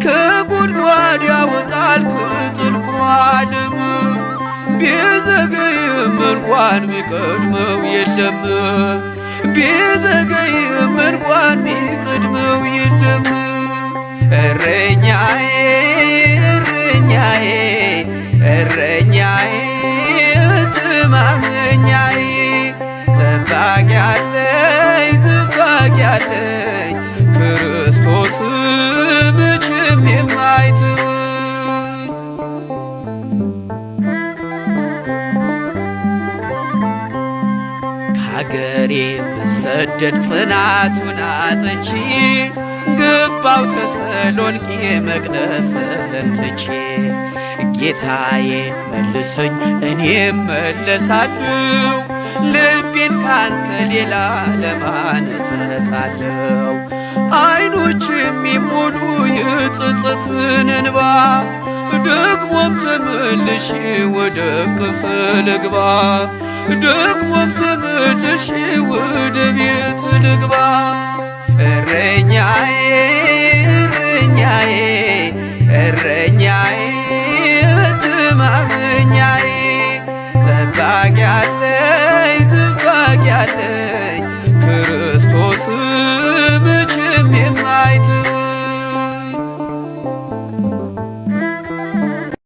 ከጉድጓድ ያወጣል ከጥልቁ ዓለም። ቢዘገይም እንኳን ሚቀድመው የለም፣ ቢዘገይም እንኳን ሚቀድመው የለም። እረኛዬ እረኛዬ እረኛዬ መተማመኛዬ፣ ጠባቂ አለኝ ጠባቂ አለኝ ክርስቶስ መቼም የማይተወኝ። ከአገሬ ብሰደድ ጽናቱን አጥቼ ገባው ተሰሎንቄ መቅደስህን ትቼ። ጌታዬ መልሰኝ እኔም መለሳለሁ፣ ልቤን ካንተ ሌላ ለማን እሰጣለሁ? አይኖች የሚሞሉ የጸጸትን እንባ፣ ደግሞም ተመልሼ ወደ እቅፍ ልግባ፣ ደግሞም ተመልሼ ወደ ቤት ልግባ። እረኛዬ እረኛዬ እረኛዬ መተማመኛዬ፣ ጠባቂ አለኝ ጠባቂ አለኝ ክርስቶስ መቼም የማይተወኝ።